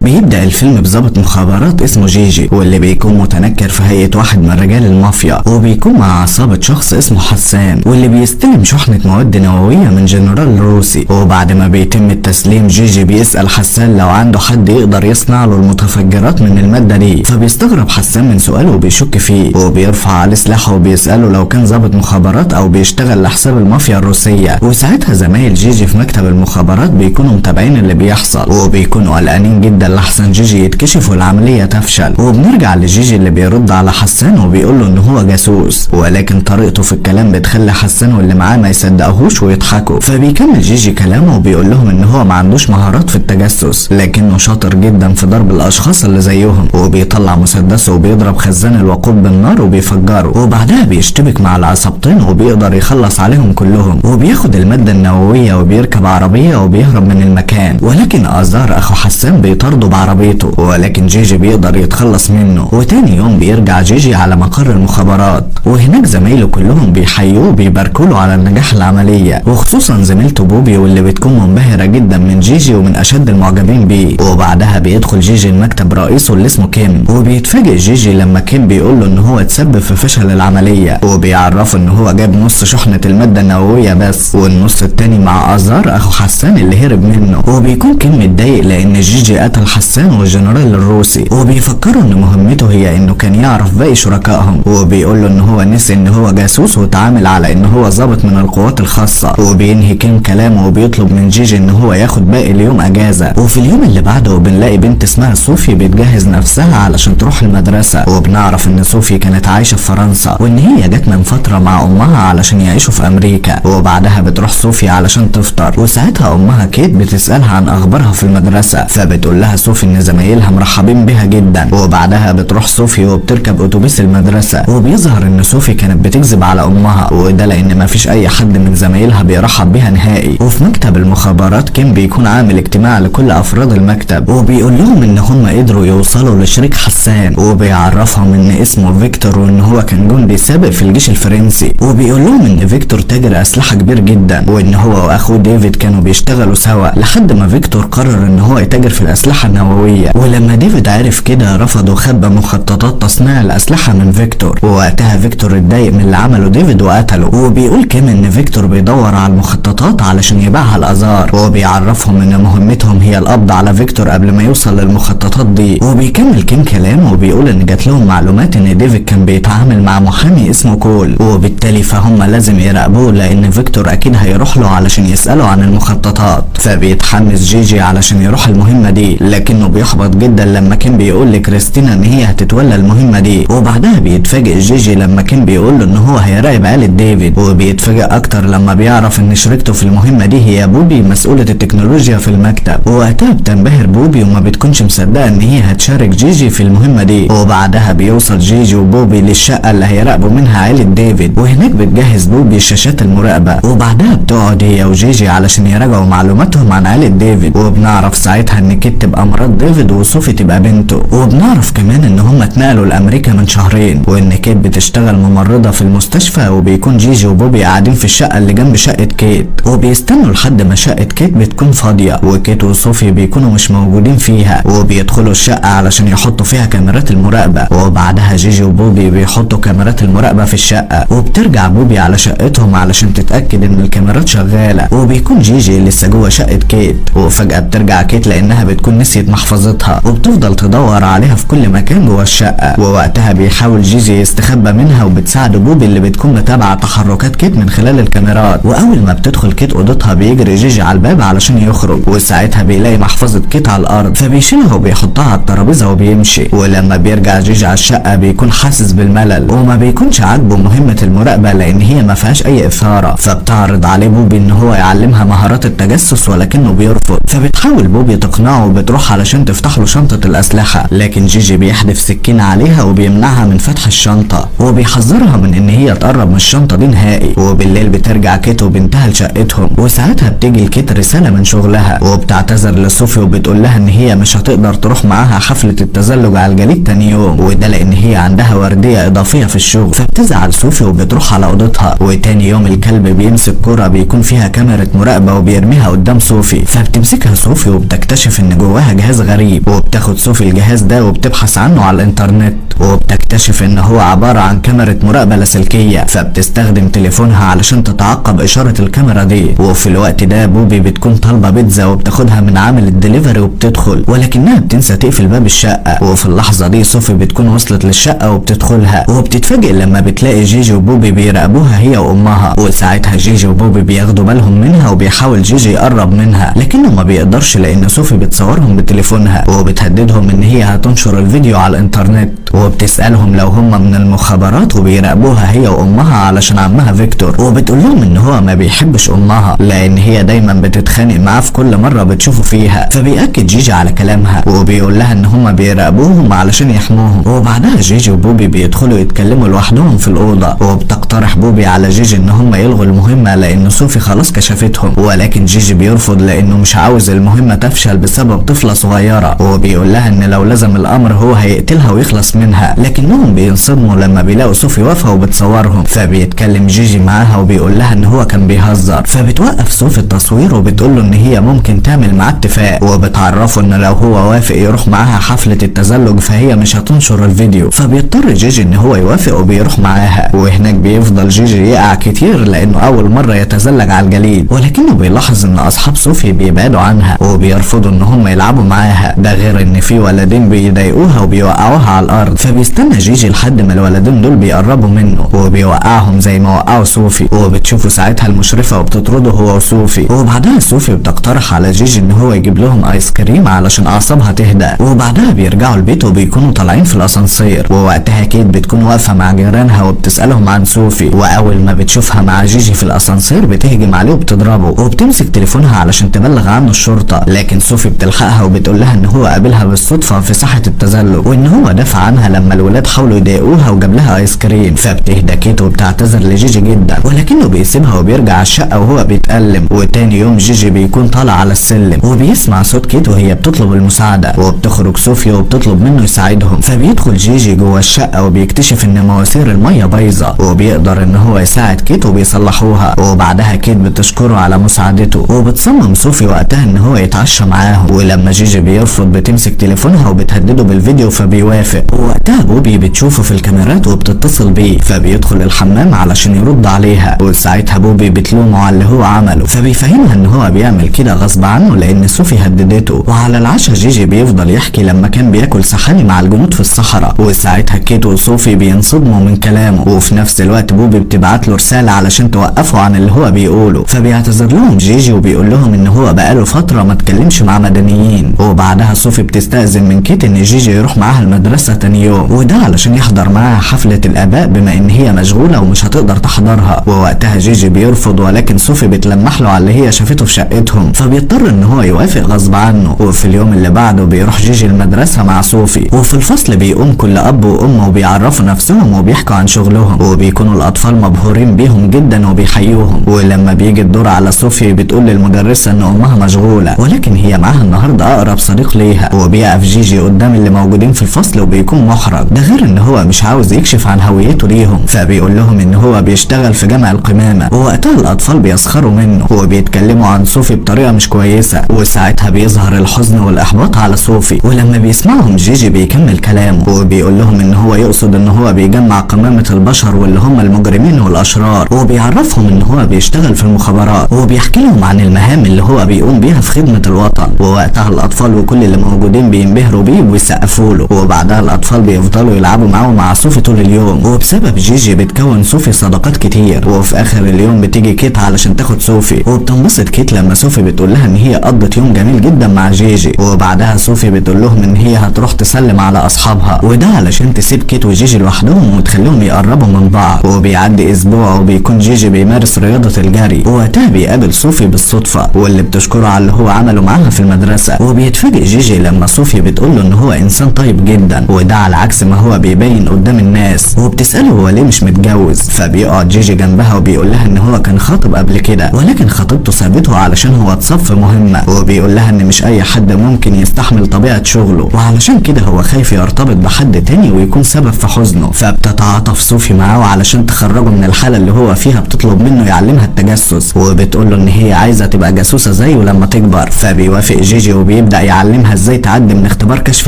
بيبدأ الفيلم بضابط مخابرات اسمه جيجي، واللي بيكون متنكر في هيئة واحد من رجال المافيا، وبيكون مع عصابة شخص اسمه حسان، واللي بيستلم شحنة مواد نووية من جنرال روسي. وبعد ما بيتم التسليم جيجي بيسأل حسان لو عنده حد يقدر يصنع له المتفجرات من المادة دي، فبيستغرب حسان من سؤاله وبيشك فيه، وبيرفع عليه سلاحه وبيسأله لو كان ضابط مخابرات او بيشتغل لحساب المافيا الروسية. وساعتها زمايل جيجي في مكتب المخابرات بيكونوا متابعين اللي بيحصل، وبيكونوا قلقانين جدا لحسن جيجي يتكشف والعملية تفشل. وبنرجع لجيجي اللي بيرد على حسان وبيقول له ان هو جاسوس، ولكن طريقته في الكلام بتخلي حسان واللي معاه ما يصدقهوش ويضحكوا. فبيكمل جيجي كلامه وبيقول لهم ان هو ما عندوش مهارات في التجسس، لكنه شاطر جدا في ضرب الاشخاص اللي زيهم، وبيطلع مسدسه وبيضرب خزان الوقود بالنار وبيفجره، وبعدها بيشتبك مع العصابتين وبيقدر يخلص عليهم كلهم، وبياخد المادة النووية وبيركب عربية وبيهرب من المكان. ولكن آزار اخو حسان بيطارده بعربيته، ولكن جيجي بيقدر يتخلص منه. وتاني يوم بيرجع جيجي على مقر المخابرات، وهناك زمايله كلهم بيحيوه وبيباركوا له على النجاح العملية، وخصوصا زميلته بوبي واللي بتكون منبهرة جدا من جيجي ومن اشد المعجبين بيه. وبعدها بيدخل جيجي المكتب رئيسه اللي اسمه كيم، وبيتفاجئ جيجي لما كيم بيقول له ان هو اتسبب في فشل العملية، وبيعرفه ان هو جاب نص شحنة المادة النووية بس، والنص التاني مع آزار اخو حسان اللي هرب منه. وبيكون كيم متضايق لان جيجي قتل حسان والجنرال الروسي، وبيفكروا ان مهمته هي انه كان يعرف باقي شركائهم، وبيقول له ان هو نسي ان هو جاسوس واتعامل على ان هو ضابط من القوات الخاصة. وبينهي كيم كلامه وبيطلب من جيجي ان هو ياخد باقي اليوم اجازة. وفي اليوم اللي بعده بنلاقي بنت اسمها صوفي بتجهز نفسها علشان تروح المدرسة، وبنعرف ان صوفي كانت عايشة في فرنسا، وان هي جت من فترة مع امها علشان يعيشوا في امريكا. وبعدها بتروح صوفي علشان تفطر، وساعتها امها كيت بتسألها عن اخبارها في المدرسة، فبتقول لها صوفي ان زمايلها مرحبين بها جدا. وبعدها بتروح صوفي وبتركب اتوبيس المدرسة، وبيظهر ان صوفي كانت بتكذب على امها، وده لان مفيش اي حد من زمايلها بيرحب بيها نهائي. وفي مكتب المخابرات كيم بيكون عامل اجتماع لكل افراد المكتب، وبيقول لهم ان هم قدروا يوصلوا لشريك حسان، وبيعرفهم ان اسمه فيكتور وان هو كان جندي سابق في الجيش الفرنسي، وبيقول لهم ان فيكتور تاجر اسلحة كبير جدا، وان هو واخوه ديفيد كانوا بيشتغلوا سوا لحد ما فيكتور قرر ان هو يتاجر في الاسلحة النووية. ولما ديفيد عرف كده رفض وخبى مخططات تصنيع الاسلحة من فيكتور، ووقتها فيكتور اتضايق من اللي عمله ديفيد وقتله. وبيقول كيم ان فيكتور بيدور على المخططات علشان يبيعها لازار، وبيعرفهم ان مهمتهم هي القبض على فيكتور قبل ما يوصل للمخططات دي. وبيكمل كيم كلامه وبيقول ان جات لهم معلومات ان ديفيد كان بيتعامل مع محامي اسمه كول، وبالتالي فهم لازم يراقبوه لان فيكتور اكيد هيروح له علشان يسأله عن المخططات. فبيتحمس جيجي علشان يروح المهمة دي، لكنه بيحبط جدا لما كان بيقول لكريستينا ان هي هتتولى المهمة دي. وبعدها بيتفاجئ جيجي لما كان بيقول له ان هو هيراقب عائلة ديفيد، وبيتفاجئ اكتر لما بيعرف ان شريكته في المهمة دي هي بوبي مسؤولة التكنولوجيا في المكتب. ووقتها بتنبهر بوبي وما بتكونش مصدقة ان هي هتشارك جيجي في المهمة دي. وبعدها بيوصل جيجي وبوبي للشقة اللي هيراقبوا منها عائلة ديفيد، وهناك بتجهز بوبي شاشات المراقبة، وبعدها بتقعد هي وجيجي علشان يراجعوا معلوماتهم عن عائلة ديفيد. وبنعرف ساعتها ان كيت تبقى مرات ديفيد وصوفي تبقى بنته، وبنعرف كمان ان هما اتنقلوا لامريكا من شهرين، وان كيت بتشتغل ممرضة في المستشفى، وبيكون جيجي وبوبي قاعدين في الشقة اللي جنب شقة كيت، وبيستنوا لحد ما شقة كيت بتكون فاضية وكيت وصوفي بيكونوا مش موجودين فيها، وبيدخلوا الشقة علشان يحطوا فيها كاميرات المراقبة. وبعدها جيجي وبوبي بيحطوا كاميرات المراقبة في الشقة، وبترجع بوبي على شقتهم علشان تتأكد ان الكاميرات شغالة، وبيكون جيجي لسه جوه شقة كيت. وفجأة بترجع كيت لانها بتكون نسيت محفظتها، وبتفضل تدور عليها في كل مكان جوه الشقة. ووقتها بيحاول جيجي يستخبى منها، وبتساعده بوبي اللي بتكون متابعة تحركات كيت من خلال الكاميرات. واول ما بتدخل كيت اوضتها بيجري جيجي على الباب علشان يخرج، وساعتها بيلاقي محفظة كيت على الارض، فبيشيلها وبيحطها على الترابيزة وبيمشي. ولما بيرجع جيجي على الشقة بيكون حاسس بالملل وما بيكونش عاجبه مهمة المراقبة لان هي ما فيهاش اي اثارة، فبتعرض عليه بوبي ان هو يعلمها مهارات التجسس ولكنه بيرفض. فبتحاول بوبي تقنعه وبتروح علشان تفتح له شنطة الاسلحة، لكن جيجي بيحدف سكينة عليها وبيمنعها من فتح الشنطة، وبيحذرها من ان هي تقرب من الشنطة دي نهائي. وبالليل بترجع كيت وبنتها لشقتهم، وساعتها بتيجي لكيت رسالة من شغلها، وبتعتذر لصوفي وبتقول لها ان هي مش هتقدر تروح معاها حفلة التزلج على الجليد تاني يوم، وده لان هي عندها وردية اضافية في الشغل. فبتزعل صوفي وبتروح على اوضتها. وتاني يوم الكلب بيمسك كرة بيكون فيها كاميرا مراقبة وبيرميها قدام صوفي، فبتمسكها صوفي وبتكتشف ان جواها لها جهاز غريب، وبتاخد صوفي الجهاز ده وبتبحث عنه على الانترنت، وبتكتشف ان هو عبارة عن كاميرا مراقبة لاسلكية، فبتستخدم تليفونها علشان تتعقب اشارة الكاميرا دي. وفي الوقت ده بوبي بتكون طالبة بيتزا وبتاخدها من عامل الدليفري وبتدخل، ولكنها بتنسى تقفل باب الشقة. وفي اللحظة دي صوفي بتكون وصلت للشقة وبتدخلها، وبتتفاجئ لما بتلاقي جيجي وبوبي بيراقبوها هي وامها. وساعتها جيجي وبوبي بياخدوا بالهم منها، وبيحاول جيجي يقرب منها لكنه ما بيقدرش لان صوفي بتصورهم بتليفونها، وبتهددهم ان هي هتنشر الفيديو على الانترنت، وبتسألهم لو هم من المخابرات وبيراقبوها هي وامها علشان عمها فيكتور، وبتقول لهم ان هو ما بيحبش امها لان هي دايما بتتخانق معاه في كل مرة بتشوفه فيها. فبيأكد جيجي على كلامها وبيقول لها ان هم بيراقبوهم علشان يحموهم. وبعدها جيجي وبوبي بيدخلوا يتكلموا لوحدهم في الأوضة، وبتقترح بوبي على جيجي ان هم يلغوا المهمة لان صوفي خلاص كشفتهم، ولكن جيجي بيرفض لانه مش عاوز المهمة تفشل بسبب طفلة صغيرة، وبيقول لها ان لو لزم الامر هو هيقتلها ويخلص منها. لكنهم بينصدموا لما بيلاقوا صوفي واقفة وبتصورهم، فبيتكلم جيجي معاها وبيقول لها ان هو كان بيهزر. فبتوقف صوفي التصوير وبتقول له ان هي ممكن تعمل معاه اتفاق، وبتعرفه ان لو هو وافق يروح معاها حفلة التزلج فهي مش هتنشر الفيديو. فبيضطر جيجي ان هو يوافق وبيروح معاها، وهناك بيفضل جيجي يقع كتير لانه اول مرة يتزلج على الجليد، ولكنه بيلاحظ ان اصحاب صوفي بيبعدوا عنها وبيرفضوا ان هم يلعبوا معاها، ده غير ان في ولدين بيضايقوها وبيوقعوها على الارض. فبيستنى جيجي لحد ما الولدين دول بيقربوا منه وبيوقعهم زي ما وقعوا صوفي، وبتشوفه ساعتها المشرفة وبتطرده هو وصوفي. وبعدها صوفي بتقترح على جيجي ان هو يجيب لهم ايس كريم علشان اعصابها تهدى. وبعدها بيرجعوا البيت وبيكونوا طالعين في الاسانسير، ووقتها كيت بتكون واقفة مع جيرانها وبتسألهم عن صوفي، واول ما بتشوفها مع جيجي في الاسانسير بتهجم عليه وبتضربه وبتمسك تليفونها علشان تبلغ عنه الشرطة. لكن صوفي بتلحقها وبتقول لها ان هو قابلها بالصدفة في ساحة التزلج، وان هو دافع عنها لما الولاد حاولوا يضايقوها وجاب لها ايس كريم. فبتهدى كيت وبتعتذر لجيجي جدا، ولكنه بيسيبها وبيرجع على الشقة وهو بيتألم. وتاني يوم جيجي بيكون طالع على السلم وبيسمع صوت كيت وهي بتطلب المساعدة، وبتخرج صوفيا وبتطلب منه يساعدهم. فبيدخل جيجي جوه الشقة وبيكتشف ان مواسير المية بايظة، وبيقدر ان هو يساعد كيت وبيصلحوها. وبعدها كيت بتشكره على مساعدته، وبتصمم صوفي وقتها ان هو يتعشى معاهم. ولما جيجي بيرفض بتمسك تليفونها وبتهدده بالفيديو فبيوافق. ووقتها بوبي بتشوفه في الكاميرات وبتتصل بيه، فبيدخل الحمام علشان يرد عليها. وساعتها بوبي بتلومه على اللي هو عمله، فبيفهمها ان هو بيعمل كده غصب عنه لان صوفي هددته. وعلى العشاء جيجي بيفضل يحكي لما كان بياكل سحالي مع الجنود في الصحراء، وساعتها كيت وصوفي بينصدموا من كلامه. وفي نفس الوقت بوبي بتبعت له رسالة علشان توقفه عن اللي هو بيقوله، فبيعتذر لهم جيجي وبيقول لهم ان هو بقاله فترة ما اتكلمش مع مدنيين. وبعدها صوفي بتستأذن من كيت ان جيجي يروح معاها المدرسة تاني يوم، وده علشان يحضر معاها حفلة الآباء بما ان هي مشغولة ومش هتقدر تحضرها. ووقتها جيجي بيرفض، ولكن صوفي بتلمح له على اللي هي شافته في شقتهم، فبيضطر ان هو يوافق غصب عنه. وفي اليوم اللي بعده بيروح جيجي المدرسة مع صوفي، وفي الفصل بيقوم كل اب وام وبيعرفوا نفسهم وبيحكوا عن شغلهم، وبيكونوا الاطفال مبهورين بيهم جدا وبيحيوهم. ولما بيجي الدور على صوفي بتقول للمدرسة ان امها مشغولة، ولكن هي معاها النهارده اقرب صديق ليها. وبيقف جيجي قدام اللي موجودين في الفصل وبيكون محرج، ده غير ان هو مش عاوز يكشف عن هويته ليهم، فبيقول لهم ان هو بيشتغل في جامع القمامة. ووقتها الاطفال بيسخروا منه وبيتكلموا عن صوفي بطريقة مش كويسة، وساعتها بيظهر الحزن والاحباط على صوفي. ولما بيسمعهم جيجي بيكمل كلامه وبيقول لهم ان هو يقصد ان هو بيجمع قمامة البشر واللي هم المجرمين والاشرار، وبيعرفهم ان هو بيشتغل في المخابرات، وبيحكي لهم عن المهام اللي هو بيقوم بيها في خدمة الوطن. ووقتها الاطفال وكل اللي موجودين بينبهروا بيه ويسقفوا له. وبعدها الاطفال بيفضلوا يلعبوا معاه ومع صوفي طول اليوم، وبسبب جيجي بتكون صوفي صداقات كتير. وفي اخر اليوم بتيجي كيت علشان تاخد صوفي، وبتنبسط كيت لما صوفي بتقول لها ان هي قضت يوم جميل جدا مع جيجي. وبعدها صوفي بتقول لهم ان هي هتروح تسلم على اصحابها، وده علشان تسيب كيت وجيجي لوحدهم وتخليهم يقربوا من بعض. وبيعدي اسبوع وبيكون جيجي بيمارس رياضة الجري، ووقتها بيقابل صوفي بالصدفة واللي بتشكره على اللي هو عمله معاها في المدرسة. وبيتفاجئ جيجي لما صوفي بتقول له ان هو انسان طيب جدا، وده على عكس ما هو بيبين قدام الناس، وبتساله هو ليه مش متجوز. فبيقعد جيجي جنبها وبيقول لها ان هو كان خاطب قبل كده، ولكن خطيبته سابته علشان هو اتصاب في مهمة، وبيقول لها ان مش اي حد ممكن يستحمل طبيعة شغله، وعلشان كده هو خايف يرتبط بحد تاني ويكون سبب في حزنه. فبتتعاطف صوفي معاه علشان تخرجه من الحالة اللي هو فيها، بتطلب منه يعلمها التجسس، وبتقول له ان هي عايزه تبقى جاسوسه زيه لما تكبر. فبيوافق جيجي وبيبدا يعلمها ازاي تعدي من اختبار كشف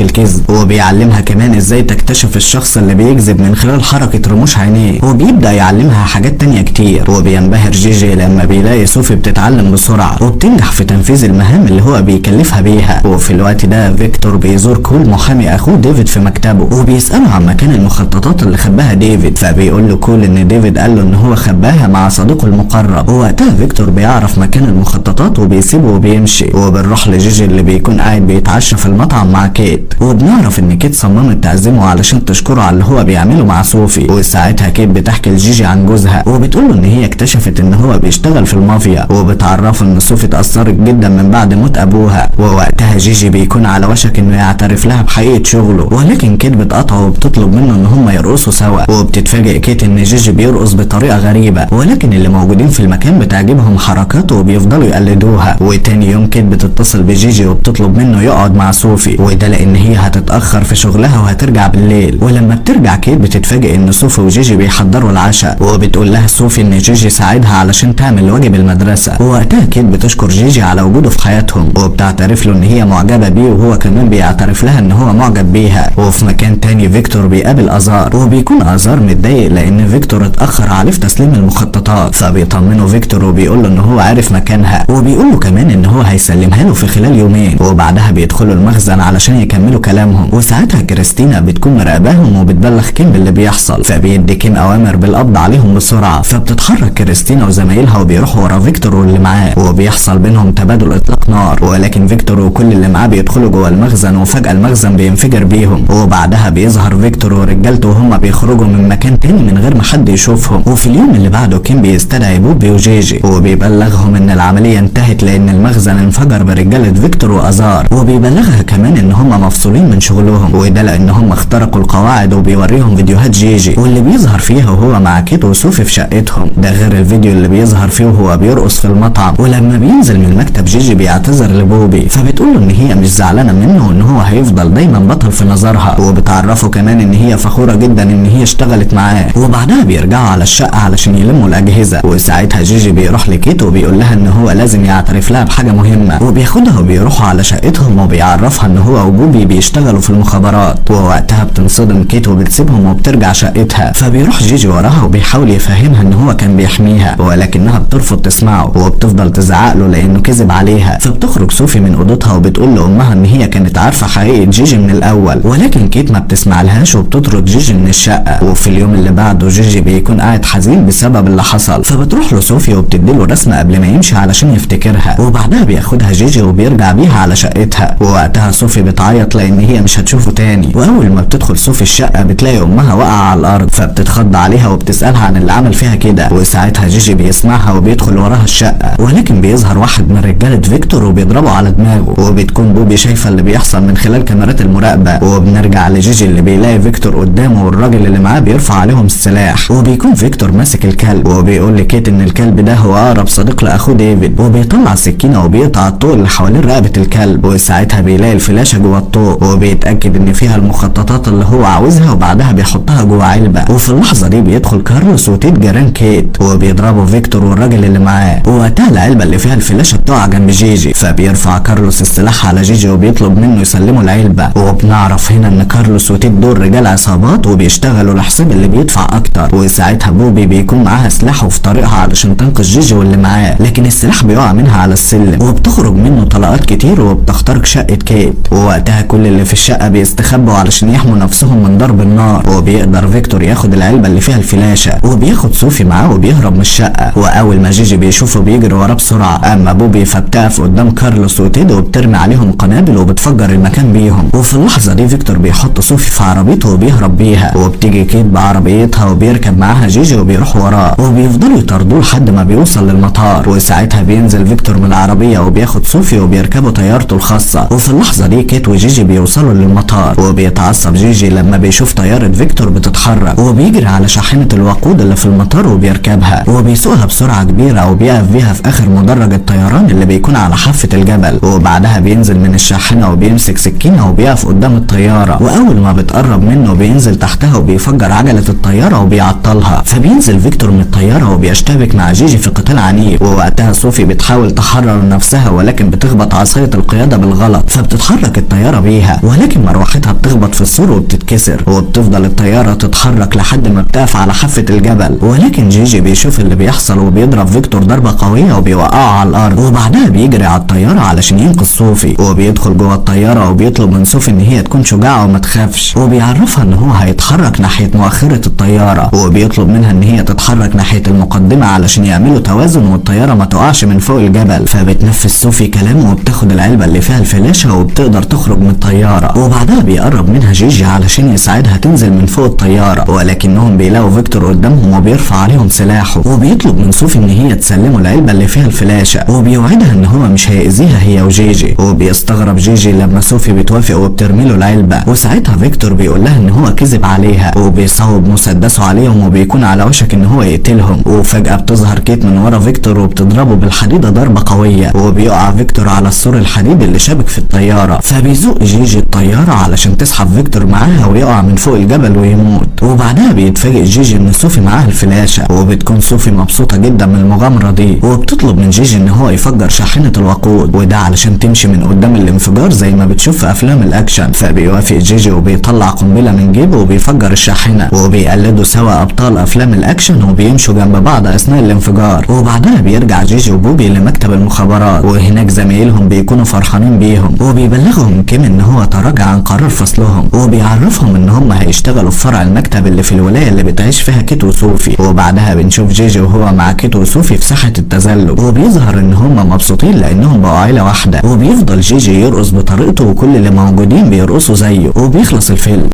الكذب، وبيعلمها كمان ازاي تكتشف الشخص اللي بيكذب من خلال حركة رموش عينيه، وبيبدا يعلمها حاجات تانية كتير. وبينبهر جيجي لما بيلاقي صوفي بتتعلم بسرعة وبتنجح في تنفيذ المهام اللي هو بيكلفها بيها. وفي الوقت ده فيكتور بيزور كول محامي اخوه ديفيد في مكتبه، وبيساله عن مكان المخططات اللي خباها ديفيد. فبيقول له كول ان ديفيد قال له ان هو خباها مع صديقه المقرب. ووقتها فيكتور بيعرف مكان المخططات وبيسيبه وبيمشي. وبنروح لجيجي اللي بيكون قاعد بيتعشى في المطعم مع كيت، وبنعرف ان كيت صممت تعزمه علشان تشكره على اللي هو بيعمله مع صوفي. وساعتها كيت بتحكي لجيجي عن جوزها، وبتقول له ان هي اكتشفت ان هو بيشتغل في المافيا، وبتعرفه ان صوفي اتأثرت جدا من بعد موت ابوها. ووقتها جيجي بيكون على وشك انه يعترف لها بحقيقة شغله، ولكن كيت بتقاطعه وبتطلب منه ان هم يرقصوا سوا. وبتتفاجئ كيت ان جيجي بيرقص بطريقة غريبة، ولكن اللي موجودين في المكان بتعجبهم حركاته وبيفضلوا يقلدوها. وتاني يوم كيت بتتصل بجيجي وبتطلب منه يقعد مع صوفي، وده لان هي هتتأخر في شغلها وهترجع بالليل. ولما بترجع كيت بتتفاجئ ان صوفي وجيجي بيحضروا العشاء، وبتقول لها صوفي ان جيجي ساعدها علشان تعمل واجب المدرسة. ووقتها كيت بتشكر جيجي على وجوده في حياتهم، وبتعترف له ان هي معجبة بيه، وهو كمان بيعترف لها ان هو معجب بيها. وفي مكان تاني فيكتور بيقابل ازار، وبيكون ازار متضايق لان فيكتور اتأخر عليه في تسليم المخططات. فبيطمنه فيكتور وبيقول له ان هو عارف مكانها، وبيقول له كمان ان هو هيسلمها له في خلال يومين. وبعدها بيدخلوا المخزن علشان يكملوا كلامهم، وساعتها كريستينا بتكون مراقباهم وبتبلغ كيم باللي بيحصل. فبيدي كيم اوامر بالقبض عليهم بسرعة. فبتتحرك كريستينا وزمايلها وبيروحوا ورا فيكتور واللي معاه، وبيحصل بينهم تبادل اطلاق نار، ولكن فيكتور وكل اللي معاه بيدخلوا جوه المخزن، وفجأة المخزن بينفجر بيهم. وبعدها بيظهر فيكتور ورجالته وهم بيخرجوا من مكان تاني من غير ما حد يشوفهم. وفي اليوم اللي بعده كيم بيستدعي بوبي وجيجي، وبيبلغهم ان العملية انتهت لان المخزن انفجر برجاله فيكتور وازار، وبيبلغها كمان ان هم مفصولين من شغلهم، وده لان هم اخترقوا القواعد. وبيوريهم فيديوهات جيجي واللي بيظهر فيها وهو مع كيت وصوفي في شقتهم، ده غير الفيديو اللي بيظهر فيه وهو بيرقص في المطعم. ولما بينزل من المكتب جيجي بيعتذر لبوبي، فبتقول له ان هي مش زعلانة منه وان هو هيفضل دايما بطل في نظرها، وبتعرفه كمان ان هي فخورة جدا ان هي اشتغلت معاه. وبعدها بيرجعوا على الشقة علشان يلموا الاجهزة، وساعتها جيجي بيروح لكيت وبيقول لها ان هو لازم يعترف لها بحاجة مهمة، وبياخدها وبيروحوا على شقتهم وبيعرفها ان هو وبوبي بيشتغلوا في المخابرات. ووقتها بتنصدم كيت وبتسيبهم وبترجع شقتها. فبيروح جيجي وراها وبيحاول يفهمها ان هو كان بيحميها، ولكنها بترفض تسمعه وبتفضل تزعق له لانه كذب عليها. فبتخرج صوفي من اوضتها وبتقول لامها ان هي كانت عارفه حقيقة جيجي من الاول، ولكن كيت ما بتسمعلهاش وبتطرد جيجي من الشقة. وفي اليوم اللي بعده جيجي بيكون قاعد حزين بسبب اللي حصل، فبتروح له صوفي وبتديله رسمه قبل ما يمشي علشان يفتكرها. وبعدها بياخدها جيجي وبيرجع بيها على شقتها، ووقتها صوفي بتعيط لان هي مش هتشوفه تاني. واول ما بتدخل صوفي الشقة بتلاقي امها واقعه على الارض، فبتتخض عليها وبتسالها عن اللي عمل فيها كده. وساعتها جيجي بيسمعها وبيدخل وراها الشقة، ولكن بيظهر واحد من رجاله فيكتور وبيضربه على دماغه، وبتكون بوبي شايفه اللي بيحصل من خلال كاميرات المراقبة. وبنرجع لجيجي اللي بيلاقي فيكتور قدامه والراجل اللي معاه بيرفع عليهم السلاح، وبيكون فيكتور ماسك الكلب، وبيقول لكيت ان الكلب ده هو اقرب صديق لاخوه ديفيد، وبيطلع سكينة وبيقطع الطوق اللي حوالين رقبة الكلب. وساعتها بيلاقي الفلاشه جوه الطوق، وبيتاكد ان فيها المخططات اللي هو عاوزها، وبعدها بيحطها جوه علبة. وفي اللحظة دي بيدخل كارلوس وتيت جيران كيت، وبيضربوا فيكتور والراجل اللي معاه. ووقتها العلبة اللي فيها الفلاشه بتقع جنب جيجي، فبيرفع كارلوس السلاح على جيجي وبيطلب منه يسلمه العلبة. وبنعرف هنا ان كارلوس وتيت دول رجال عصابات وبيشتغلوا لحساب اللي بيدفع اكتر. وساعتها بوبي بيكون معاها سلاح وفي طريقها علشان تنقذ جيجي واللي معاه، لكن السلاح بيقع منها على السلم وبتخرج منه طلقات كتير وبتخترق شقه كيت. ووقتها كل اللي في الشقة بيستخبوا علشان يحموا نفسهم من ضرب النار، وبيقدر فيكتور ياخد العلبة اللي فيها الفلاشه، وبياخد صوفي معاه وبيهرب من الشقة. واول ما جيجي بيشوفه بيجري وراه بسرعة. اما بوبي فبتقف قدام كارلوس وتيد وبترمي عليهم قنابل وبتفجر المكان بيهم. وفي اللحظة دي فيكتور بيحط صوفي في عربيته وبيهرب بيها، وبتيجي كيت بعربيتها وبيركب معاها جيجي وبيروح وراه، وبيفضلوا يطاردوه لحد ما بيوصل للمطار. وساعتها بينزل فيكتور من العربية وبياخد صوفي وبيركبوا طيارته الخاصة. وفي اللحظة دي كيت وجيجي بيوصلوا للمطار. وبيتعصب جيجي لما بيشوف طيارة فيكتور بتتحرك، وبيجري على شاحنة الوقود اللي في المطار وبيركبها وبيسوقها بسرعة كبيرة وبيقف بيها في اخر مدرج الطيران اللي بيكون على حافة الجبل. وبعدها بينزل من الشاحنة وبيمسك سكينة وبيقف قدام الطيارة، واول ما بتقرب منه بينزل تحتها وبيفجر عجلة الطيارة وبيعطلها. فبينزل فيكتور من الطيارة وبيشتبك مع جيجي في قتال عنيف، ووقتها صوفي بتحاول تحرر نفسها ولكن بتخبط عصاية القيادة بالغلط فبتتحرك الطيارة بيها، ولكن مروحتها بتخبط في السور وبتتكسر، وبتفضل الطيارة تتحرك لحد ما بتقف على حافة الجبل. ولكن جيجي بيشوف اللي بيحصل وبيضرب فيكتور ضربة قوية وبيوقعه على الأرض، وبعدها بيجري على الطيارة علشان ينقذ صوفي، وبيدخل جوه الطيارة وبيطلب من صوفي ان هي تكون شجاعة وما تخافش، وبيعرفها ان هو هيتحرك ناحية مؤخرة الطيارة، وبيطلب منها ان هي تتحرك ناحية المقدمة علشان يعملوا توازن والطيارة ما تقعش من فوق الجبل. فبتنفذ صوفي كلامه وبتاخد العلبة اللي فيها الفلاشة وبتقدر تخرج من الطيارة. وبعدها بيقرب منها جيجي علشان يساعدها تنزل من فوق الطيارة، ولكنهم بيلاقوا فيكتور قدامهم وبيرفع عليهم سلاحه، وبيطلب من صوفي ان هي تسلمه العلبة اللي فيها الفلاشة، وبيوعدها ان هو مش هيأذيها هي وجيجي. وبيستغرب جيجي لما صوفي بتوافق وبترمي له العلبة، وساعتها فيكتور بيقول لها ان هو كذب عليها، وبيصوب مسدسه عليهم وبيكون على وشك ان هو يقتلهم. وفجأة بتظهر كيت من ورا فيكتور وبتضربه بالحديدة ضربة قوية، وبيقع فيكتور على السور الحديد اللي شابك في الطيارة. فبيزق جيجي الطيارة علشان تسحب فيكتور معاها ويقع من فوق الجبل ويموت. وبعدها بيتفاجئ جيجي ان صوفي معاها الفلاشة، وبتكون صوفي مبسوطة جدا من المغامرة دي، وبتطلب من جيجي ان هو يفجر شاحنة الوقود، وده علشان تمشي من قدام الانفجار زي ما بتشوف في افلام الاكشن. فبيوافق جيجي وبيطلع قنبلة من جيبه وبيفجر الشاحنة، وبيقلدوا سوا ابطال افلام الاكشن وبيمشوا جنب بعض اثناء الانفجار. وبعدها بيرجع جيجي وبوبي لمكتب المخابرات، وهناك زمايلهم بيكونوا فرحانين بيهم، وبيبلغهم كيم ان هو تراجع عن قرار فصلهم، وبيعرفهم ان هم هيشتغلوا في فرع المكتب اللي في الولاية اللي بتعيش فيها كيت وصوفي. وبعدها بنشوف جيجي وهو مع كيت وصوفي في ساحة التزلج، وبيظهر ان هم مبسوطين لانهم بقوا عيلة واحدة، وبيفضل جيجي يرقص بطريقته وكل اللي موجودين بيرقصوا زيه، وبيخلص الفيلم.